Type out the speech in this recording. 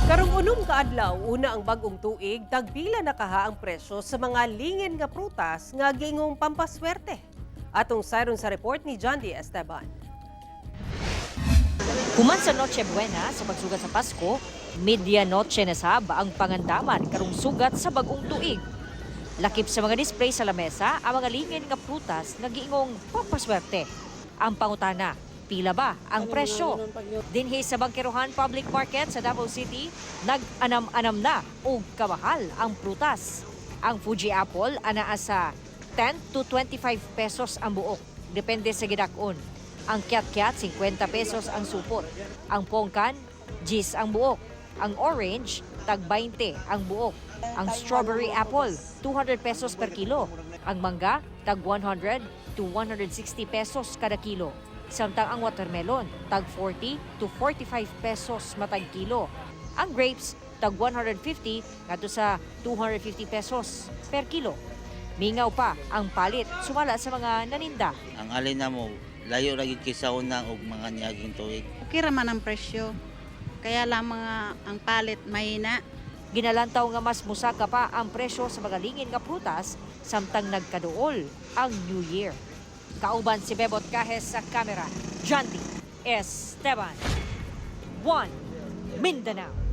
Karong 6 ka adlaw una ang bag-ong tuig, tagpila na kaha ang presyo sa mga lingin nga prutas nga giingong pampaswerte. Atong sayron sa report ni John D. Esteban. Human sa Noche Buena sa pagsugat sa Pasko, medianoche na sab ang pangandaman karong sugat sa bag-ong tuig. Lakip sa mga display sa lamesa ang mga lingin nga prutas nga giingong pampaswerte. Ang pangutana, pila ba ang presyo? Dinhi sa Bangkerohan Public Market sa Davao City, nag-anam-anam na og kamahal ang prutas. Ang Fuji apple anaa sa 10 to 25 pesos ang buok, depende sa gidak-on. Ang kyat-kyat, 50 pesos ang supot. Ang pongkan, 10 ang buok. Ang orange, tag 20 ang buok. Ang strawberry apple, 200 pesos per kilo. Ang mangga, tag 100 to 160 pesos kada kilo. Samtang ang watermelon, tag 40 to 45 pesos matag kilo. Ang grapes, tag 150 ngadto sa 250 pesos per kilo. Mingaw pa ang palit sumala sa mga naninda. Ang alin na mo, layo ra gyud kaysa una og mga niaging tuig. Okay raman ang presyo. Kaya lang mga ang palit mahina. Ginalantaw nga mas musaka pa ang presyo sa mga lingin nga prutas samtang nagkaduol ang New Year. Kauban si Bebot Cajes sa kamera. Jandy Esteban. 1 Mindanao.